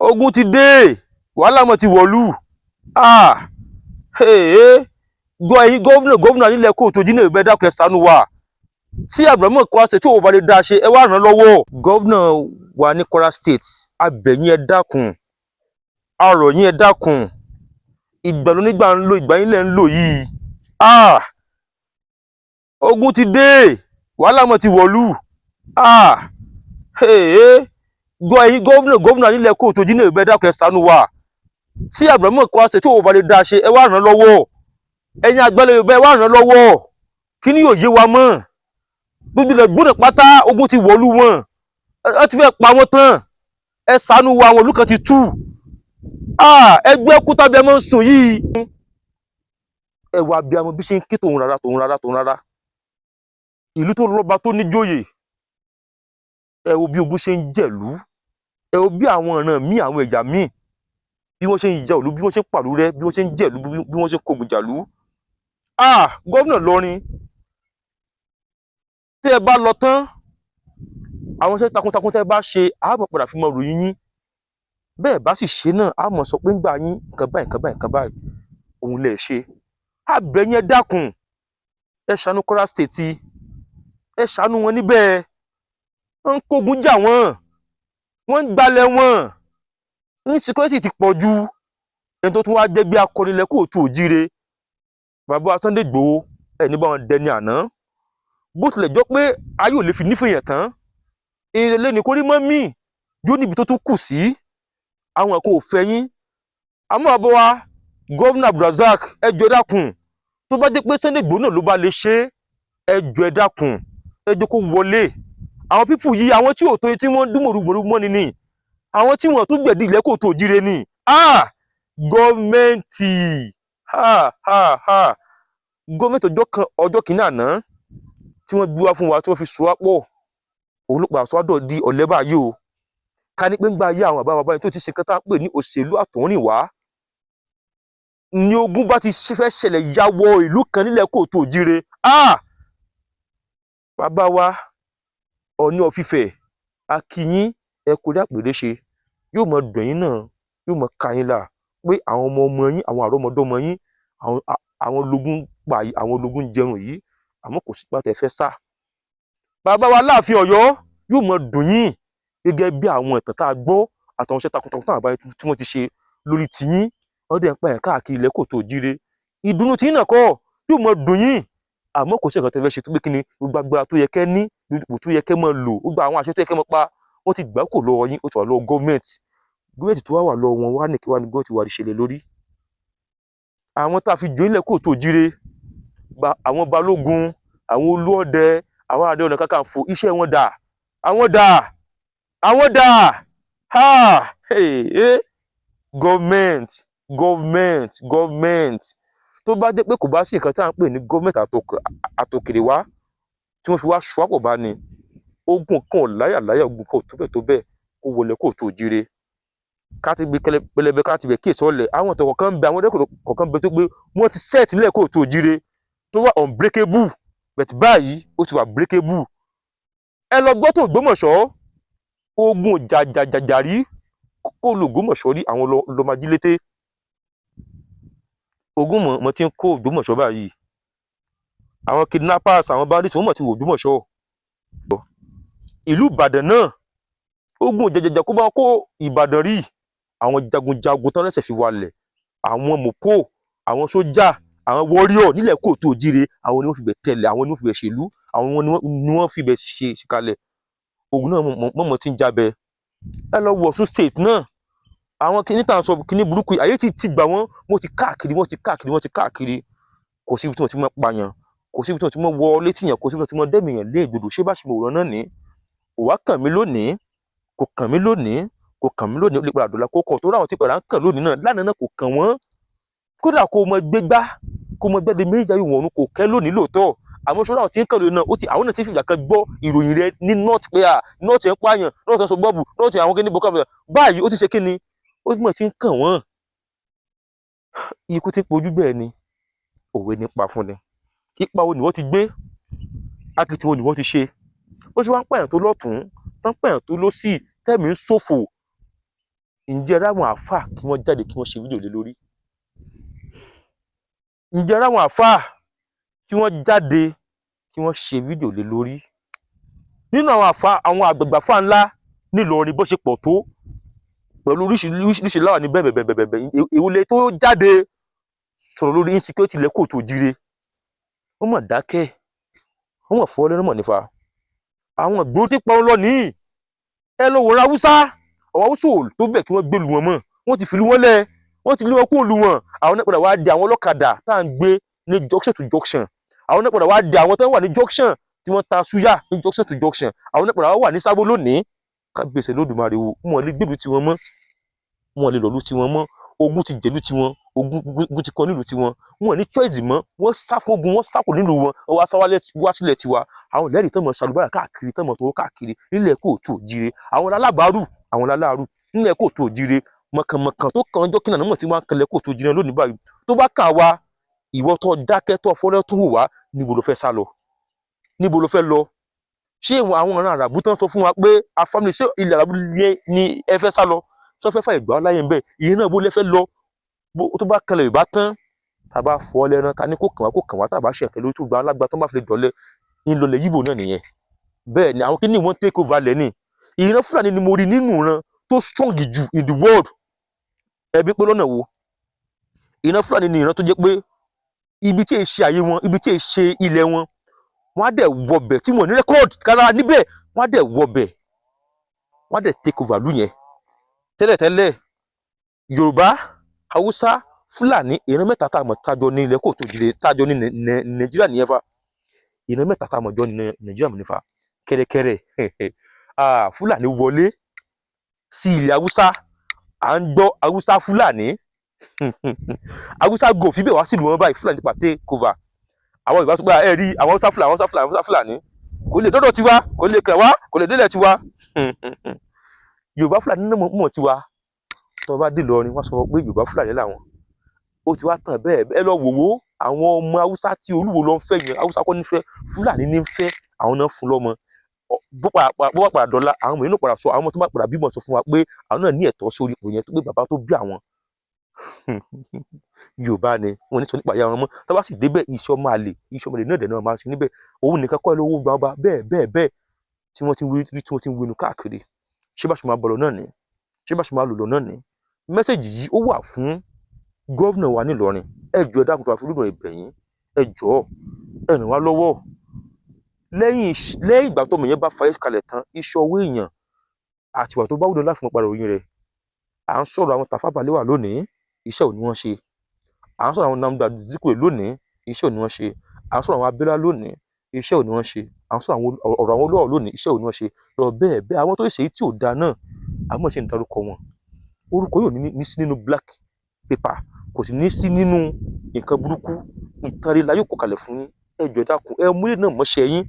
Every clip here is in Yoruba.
Ogun ti dé, wàhálà mọ̀ ti wọ̀lú. Ah, hey, gbọ́, ẹ̀yin governor, governor nílẹ̀ káàárọ̀ oòjíire, ẹ dákun, ẹ ṣàánú wa. Tí Abdulrahman Kwara State tí òun bá lè dá ṣe, ẹ wá ràn án lọ́wọ́. Governor wa ní Kwara State, a bẹ̀ yín, ẹ dákun, a rọ̀ yín, ẹ dákun. Ìgbà ló nígbà ń lò, ìgbà yín lẹ̀ ń lò yìí. Ah, ogun ti dé, wàhálà mọ̀ ti wọ̀lú. Ah, hey, gbọ́, ẹ̀yin governor, governor nílẹ̀ káàárọ̀ oòjíire, ẹ dákun, ẹ ṣàánú wa. Tí Abdulrahman Kwara State tí òun bá lè dá ṣe, ẹ wá ràn án lọ́wọ́. Ẹ̀yin àgbàlẹ̀ Yorùbá, ẹ wá ràn án lọ́wọ́. Kí ni yóò yé wa mọ́? Gbogbo ilẹ̀ gbọ́dọ̀ pátá, ogun ti wọ̀lú wọn, ẹ ti fẹ́ pa wọ́n tán. Ẹ ṣàánú wa, àwọn ìlú kan ti tú. Ẹgbẹ́ kú tàbí ẹ máa ń sùn yìí. Ẹ wà bí àwọn bí ṣe ń ké tòun rárá, tòun rárá, tòun rárá. Ìlú tó lọ́ba, tó níjòyè, ẹ wo bí ogun ṣe ń jẹ̀lú. Ẹ wo bí àwọn ìran míì, àwọn ẹ̀yà míì, bí wọ́n ṣe ń ja òlu, bí wọ́n ṣe ń pàlú rẹ, bí wọ́n ṣe ń jẹ̀lú, bí wọ́n ṣe ń kógun jàlú. Ah, gómìnà Ìlọrin, tẹ́ ẹ bá lọ tán, àwọn iṣẹ́ takuntakun tẹ́ ẹ bá ṣe, àá padà fi mọ ròyìn yín. Bẹ́ẹ̀ bá sì ṣe náà, á mọ̀ sọ pé ń gbà yín, nǹkan báyìí, nǹkan báyìí, nǹkan báyìí òun lè ṣe. A bẹ̀ yín, ẹ dákun, ẹ ṣàánú Kwara State, ẹ ṣàánú wọn níbẹ̀. Wọ́n ń kógun jà wọ́n, wọ́n ń gbalẹ̀ wọn, insecurity ti pọ̀ ju. Ẹni tó tún wá jẹ́ bí akọni káàárọ̀ oòjíire, bàbá Sunday Igboho, ẹ̀ ní bá wọn dẹni àná. Bó tilẹ̀ jọ pé ayé ò lè fi nífẹ̀ẹ́ yẹn tán, ìrẹ̀lẹ̀ ní kórí mọ́ míì yóò níbi tó tún kù sí. Àwọn kan ò fẹ́ yín, àmọ́ àbọ̀ wa, governor Abdulrasaq, ẹ jọ̀ọ́, ẹ dákun. Tó bá jẹ́ pé Sunday Igboho náà ló bá lè ṣe, ẹ jọ̀ọ́, ẹ dákun, ẹ jẹ́ kó wọlé. Àwọn people yìí, àwọn tí ò tó tí wọ́n dún mòrúmòrú mọ́ni ni àwọn tí wọ́n tó gbẹ̀dí ilẹ̀ káàárọ̀ oòjíire ni. Ah, gọ́ọ̀mẹ̀ntì, ha ha ha, gọ́ọ̀mẹ̀ntì ọjọ́ kan, ọjọ́ kìíní àná tí wọ́n gbé wá fún wa, tí wọ́n fi so wá pọ̀, òun ló padà sọ wá dọ̀ di ọ̀lẹ́ báyìí o. Ká ní pé ń gba ayé àwọn bàbá bàbá yẹn tó ti ṣe nǹkan tá à ń pè ní òṣèlú àtọ̀húnrìnwá ní, ogun bá ti fẹ́ ṣẹlẹ̀ ya wọ ìlú kan nílẹ̀ káàárọ̀ oòjíire, ah, bàbá wa Ọọ̀ni of Ifẹ̀, a kí yín, ẹ kú orí àpèrè ṣe. Yóò mọ dùn yín náà, yóò mọ ká yín là pé àwọn ọmọ ọmọ yín, àwọn àrọ́mọdọ́mọ yín, àwọn ológun pa yìí, àwọn ológun jẹun yìí, àmọ́ kò sí pàtẹ fẹ́ sá. Bàbá wa Láàfin Ọ̀yọ́, yóò mọ dùn yín gẹ́gẹ́ bí àwọn ìtàn tá a gbọ́ àtàwọn iṣẹ́ takuntakun táwọn àbáyé tí wọ́n ti ṣe lórí tiyín. Wọ́n dẹ̀ ń pààyàn káàkiri ilẹ̀ káàárọ̀ oòjíire. Ìdùnnú tiyín náà kọ́, yóò mọ dùn yín, àmọ́ kò sí nǹkan tẹ́ fẹ́ ṣe tó pé kí ni gbogbo agbára tó yẹ kẹ́ ní, gbogbo tó yẹ kẹ́ máa lò, gbogbo àwọn àṣẹ tó yẹ kẹ́ máa pa, wọ́n ti gbà kò lọ́wọ́ yín, ó ti wà lọ́wọ́ gọ́ọ̀mẹ̀ntì. Gọ́ọ̀mẹ̀ntì tó wà wà lọ́wọ́ wọn wá ní kí wá ní gọ́ọ̀mẹ̀ntì wà ṣẹlẹ̀ lórí àwọn tá a fi jó ilẹ̀ káàárọ̀ oòjíire, àwọn balógun, àwọn olúọdẹ, àwọn Ààrẹ Ọ̀nà Kakanfò, iṣẹ́ wọn dà? Àwọn dà? Àwọn dà? Ha, hey, government, government, government. Tó bá jẹ́ pé kò bá sí nǹkan tá à ń pè ní government àtòkèrè wá tí wọ́n fi wá ṣọ́pọ̀ bá ní ogun kan ò láyà láyà, ogun kan ò tó bẹ́ẹ̀ tó bẹ́ẹ̀ kó wọlé káàárọ̀ oòjíire. Ká ti gbé pẹlẹbẹ, ká ti bẹ̀ kíyèsí ọ̀lẹ̀. Àwọn ìtàn kọ̀ọ̀kan ń bẹ, àwọn ẹ̀dẹ́ kọ̀ọ̀kan ń bẹ tó pé wọ́n ti set nílẹ̀ káàárọ̀ oòjíire tó wà unbreakable, but báyìí ó ti wà breakable. Ẹ lọ gbọ́ tó Ògbómọ̀ṣọ́, ogun jàjàjàjà rí kó lo Ògbómọ̀ṣọ́ rí, àwọn lọ́mọdélété ogun mọ̀ tí ń kó Ògbómọ̀ṣọ́ báyìí. Àwọn kidnappers, àwọn bandits, wọ́n mọ̀ ti wò Ògbómọ̀ṣọ́. Ìlú Ìbàdàn náà, ogun jẹjẹjẹ kó bá kó Ìbàdàn rí. Àwọn jagunjagun tán lẹ́sẹ̀ fi walẹ̀, àwọn mọ̀pó, àwọn sójà, àwọn warrior nílẹ̀ káàárọ̀ oòjíire, àwọn ni wọ́n fi bẹ̀ tẹ̀lẹ̀, àwọn ni wọ́n fi bẹ̀ ṣèlú, àwọn ni wọ́n fi bẹ̀ ṣe ṣìkalẹ̀. Ogun náà mọ̀mọ́ tí ń jabẹ. Ẹ lọ wọ Ọ̀ṣun State náà, àwọn kinní tá à ń sọ, kinní burúkú yìí, ayé ti gbà wọ́n, wọ́n ti káàkiri, wọ́n ti káàkiri, wọ́n ti káàkiri. Kò síbi tí wọ́n ti mọ̀ pààyàn, kò síbi tí wọ́n ti mọ̀ wọ létí yàn, kò síbi tí wọ́n ti mọ̀ dẹ́mìyàn lé ìgbòdò. Ṣé bá ṣe mọ̀ wòran náà ní kò wá kàn mí lónìí, kò kàn mí lónìí, kò kàn mí lónìí, ó lè padà dọ̀la kó kàn tó ráwọn tí padà ń kàn lónìí náà. Lánàá náà kò kàn wọ́n. Kódà kó mọ gbégbá, kó mọ gbẹ́dẹ méjì ayé wọn kò kẹ́ lónìí lóòótọ́, àmọ́ ṣọ́ra àwọn tí ń kàn lónìí náà, ó ti àwọn náà ti fìgbà kan gbọ́ ìròyìn rẹ ní north pé à north ń pààyàn, north ń sọ bọ́ọ̀bù, north àwọn kíní boko haram báyìí, ó ti ṣe kíni, ó mọ̀ tí ń kàn wọ́n. Ikú tí ń pojú bẹ́ẹ̀ ni òwe nípa fún ni. Ipa wo ni wọ́n ti gbé? Akitiyan wo ni wọ́n ti ṣe? Bó ṣe wá ń pààyàn tó lọ́tùn-ún, tán pààyàn tó lósì, tẹ́mi ń ṣòfò. Ǹjẹ́ ráwọn àáfàá kí wọ́n jáde kí wọ́n ṣe fídíò lé lórí? Ǹjẹ́ ráwọn àáfàá kí wọ́n jáde kí wọ́n ṣe fídíò lé lórí? Nínú àwọn àáfàá, àwọn àgbààgbà àáfàá ńlá n'Ílọrin, bó ṣe pọ̀ tó pẹ̀lú oríṣiríṣi láwà ní bẹ́ẹ̀ bẹ́ẹ̀ bẹ́ẹ̀ bẹ́ẹ̀, èwo lè tó jáde sọ̀rọ̀ lórí insecurity ilẹ̀ káàárọ̀ oòjíire? Wọ́n mọ̀ dákẹ́, wọ́n mọ̀ fọ́ lẹ́nu mọ̀ nífa àwọn ìgboro tí pa wọn lọ nìyí. Ẹ lọ wòran Haúsá. Àwọn Haúsá ò tó bẹ̀ kí wọ́n gbèlú wọn mọ́. Wọ́n ti fìlú wọn lẹ̀, wọ́n ti lé wọn kúrò lù wọn. Àwọn náà padà wá di àwọn ọlọ́kadà tá à ń gbé ní junction to junction. Àwọn náà padà wá di àwọn tó wà ní junction tí wọ́n ta súyà ní junction to junction. Àwọn náà padà wá wà ní Sábó lónìí. Kábíyèsí Olódùmarè wo, wọn lè gbèlú tiwọn mọ́, wọn lè lọ́lú tiwọn mọ́. Ogun ti jẹ̀lú tiwọn, ogun ti kọ nílùú tiwọn. Wọn ní choice mọ́, wọ́n sá fún ogun, wọ́n sá kò nílùú wọn, wọ́n wá sáwálẹ̀ wá sílẹ̀ tiwa. Àwọn ìlẹ́rìí tán mọ̀ ṣàlùbárà káàkiri, tán mọ̀ tó káàkiri nílẹ̀ káàárọ̀ oòjíire. Àwọn alábàárù, àwọn aláàrù nílẹ̀ káàárọ̀ oòjíire, mọ̀kànmọ̀kàn tó kàn ọjọ́ kìnnà náà tí wọ́n á kanlẹ̀ káàárọ̀ oòjíire lónìí báyìí. Tó bá kà wá, ìwọ tó dákẹ́ tó fọ́lẹ́ tó wù wá, níbo ló fẹ́ sá lọ? Níbo ló fẹ́ lọ? Ṣé àwọn ọ̀ràn àràbù tán sọ fún wa pé a family, ṣé ilẹ̀ àràbù ni ẹ fẹ́ sá lọ? Sọ fẹ́ fà ìgbà láyé ń bẹ̀ ìyẹn náà, bó lẹ fẹ́ lọ? Tó bá kanlẹ̀ Yorùbá tán, tá a bá fọ́ lẹ́rán, ta ní kó kàn wá, kó kàn wá. Tá a bá ṣe ẹ̀kẹ́ lórí tó gba alágbá tó bá fi lè dọ̀lẹ́ ń lọlẹ̀ yíbò náà nìyẹn. Bẹ́ẹ̀ ni àwọn kìíní wọ́n take over lẹ̀ ní ìran Fúlàní ni mo rí nínú ìran tó strong jù in the world. Ẹbí pé lọ́nà wo? Ìran Fúlàní ni ìran tó jẹ́ pé ibi tí èyí ṣe àyè wọn, ibi tí èyí ṣe ilẹ̀ wọn, wọ́n á dẹ̀ wọbẹ̀ tí wọ́n ní record kára níbẹ̀. Wọ́n á dẹ̀ wọbẹ̀, wọ́n á dẹ̀ take over lú yẹn. Tẹ́lẹ̀tẹ́lẹ̀, Yorùbá, Haúsá, Fúlàní, ìran mẹ́ta tá a mọ̀ tájọ ní ilẹ̀ káàárọ̀ oòjíire, tájọ ní Nàìjíríà nìyẹn fa. Ìran mẹ́ta tá a mọ̀ jọ ní Nàìjíríà mọ̀ nífa. Kẹ́rẹ́kẹ́rẹ́, Fúlàní wọlé sí ilẹ̀ Haúsá. À ń gbọ́ Haúsá Fúlàní, Haúsá gò fi bẹ́ẹ̀ wá sílùú wọn báyìí. Fúlàní ti pa take over. Àwọn Yorùbá tó gbà ẹ rí àwọn Haúsá Fúlàní, Haúsá Fúlàní, Haúsá Fúlàní kò lè dọ́dọ̀ tiwa, kò lè kàn wá, kò lè délẹ̀ tiwa. Yorùbá Fúlàní náà mọ̀ tiwa. Tó bá dé Ìlọrin, wọ́n sọ pé Yorùbá Fúlàní làwọn. Ó ti wá tàn bẹ́ẹ̀. Ẹ lọ wò wó àwọn ọmọ Haúsá tí Olúwo lọ ń fẹ́ yẹn. Haúsá kọ́ ní fẹ́, Fúlàní ní fẹ́. Àwọn náà fún lọ́mọ. Bó bá padà dọ́là, àwọn ọmọ yìí náà padà sọ, àwọn ọmọ tó bá padà bímọ sọ fún wa pé àwọn náà ní ẹ̀tọ́ sórí ipò yẹn, tó pé bàbá tó bí àwọn Yorùbá ni. Wọn ní sọ nípa ìyá wọn mọ́. Tó bá sì débẹ̀, iṣẹ́ ọmọ àlè, iṣẹ́ ọmọ àlè náà dẹ̀ náà máa ṣe níbẹ̀. Òun nìkan kọ́ ẹ lówó gba ọba bẹ́ẹ̀ bẹ́ẹ̀ bẹ́ẹ̀ tí wọ́n ti ń wí, tí wọ́n ti ń winu káàkiri. Ṣé bá ṣe máa bọ̀lọ̀ náà ni? Ṣé bá ṣe máa lò lọ náà ni? Message yìí, ó wà fún governor wa n'Ílọrin. Ẹ jọ̀ọ́, ẹ dákun, tó wà fún olùdó ìbẹ̀yìn, ẹ jọ̀ọ́, ẹ ràn wá lọ́wọ́. Lẹ́yìn ìgbà tọ́mọ yẹn bá fayé kalẹ̀ tán, iṣẹ́ ọwọ́ èèyàn àtiwà tó bá wúlò láti mọ padà ròyìn rẹ̀. À ń sọ̀rọ̀ àwọn Tafawa Balewa lónìí, iṣẹ́ ò ní wọ́n ṣe. À ń sọ̀rọ̀ àwọn Nnamdi Azikiwe lónìí, iṣẹ́ ò ní wọ́n ṣe. À ń sọ̀rọ̀ àwọn Abiola lónìí, iṣẹ́ ò ní wọ́n ṣe. À ń sọ̀rọ̀ àwọn ọ̀rọ̀ àwọn olówó lónìí, iṣẹ́ ò ní wọ́n ṣe lọ bẹ́ẹ̀ bẹ́ẹ̀. Àwọn tó ṣe èyí tí ò da náà, àmọ́ ṣe ń darúkọ wọn, orúkọ yóò ní sí nínú black paper, kò sì ní sí nínú nǹkan burúkú. Ìtàn rere la yóò kọ kalẹ̀ fún yín. Ẹ jọ̀ọ́, ẹ dákun, ẹ múlẹ̀ náà mọ́ṣẹ́ yín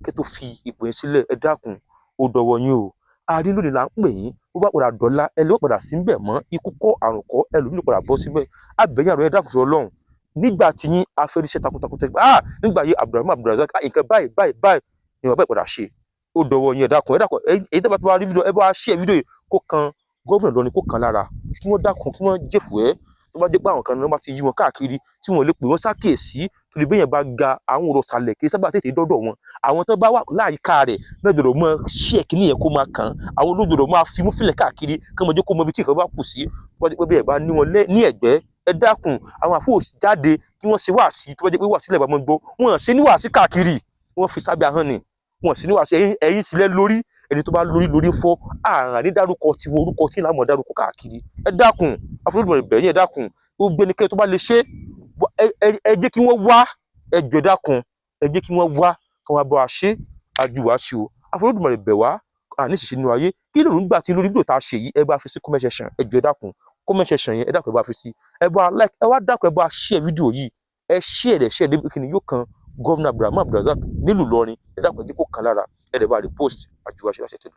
kẹ́ tó fi ipò yẹn sílẹ̀. Ẹ dákun, ó dọwọ́ yín o. A rí lónìí là ń pè yín. Bó bá padà dọ̀la, ẹ lè má padà sí níbẹ̀ mọ́. Ikú kọ́, àrùn kọ́, ẹlòmíì padà bọ́ síbẹ̀. Abẹ́yìn àrùn, ẹ dákun sí Ọlọ́run. Nígbà tí yín a fẹ́ ríṣẹ́ takuntakun tẹ́, ah, nígbà yìí Abdulrahman Abdulrazak, ah, nǹkan báyìí báyìí báyìí ni bàbá ìpadà ṣe. Ó dọwọ́ yín. Ẹ dákun, ẹ dákun. Èyí tẹ́ bá tó wá rí fídíò, ẹ bá share fídíò yìí kó kan governor Ìlọrin, kó kan lára, kí wọ́n dákun, kí wọ́n jẹ́fù ẹ́. Tó bá jẹ́ pé àwọn kan náà bá ti yí wọn káàkiri tí wọ́n lè pè wọ́n sákèsí, torí bẹ́yẹn bá ga, àwọn ọ̀rọ̀ sàlẹ̀ kì í sábà tètè dọ́dọ̀ wọn. Àwọn tó bá wà láyìíká rẹ̀ náà gbọ́dọ̀ mọ share kíní yẹn kó máa kàn án. Àwọn olóògbọ́dọ̀ máa fi mú fílẹ̀ káàkiri kí wọ́n jẹ́ kó mọ ibi tí nǹkan bá kù sí. Tó bá jẹ́ pé bẹ́ẹ̀ bá ní wọn ní ẹ̀gbẹ́, ẹ dákun, àwọn àfọwọ́sí jáde kí wọ́n ṣe wáàsí. Tó bá jẹ́ pé wáàsí lẹ̀ bá mọ́ gbọ́, wọ́n ṣe ní wáàsí káàkiri, wọ́n fi sábẹ́ ahọ́n ni wọ́n sì ní wáàsí. Ẹ̀yin sílẹ̀ lórí ẹni tó bá lórí lórí fọ́ àrà ní dárúkọ tiwọn, orúkọ tí làwọn dárúkọ káàkiri. Ẹ dákun, àfọlùmọ̀ ìbẹ̀yìn, ẹ dákun, gbogbo ẹnikẹ́ni tó bá lè ṣe, ẹ jẹ́ kí wọ́n wá. Ẹ jọ̀ọ́, ẹ dákun, ẹ jẹ́ kí wọ́n wá, kí wọ́n bá wa ṣe àjùwà ṣe o. Àfọlùmọ̀ ìbẹ̀ wá àní ṣìṣe nínú ayé. Kí ló ń gbà tí lórí fídíò tá a ṣe yìí? Ẹ bá fi sí comment section. Ẹ jọ̀ọ́, ẹ dákun, comment section yẹn, ẹ dákun, ẹ bá fi sí. Ẹ bá like, ẹ wá dákun, ẹ bá share fídíò yìí. Ẹ share rẹ̀, share débi kíni yóò kan governor Abdulrahman Abdulrazak nílùú Ìlọrin. Ẹ dákun, ẹ jẹ́ kó kàn lára. Ẹ dẹ̀ bá repost. Àjùwà ṣe láṣẹ tẹ̀lé.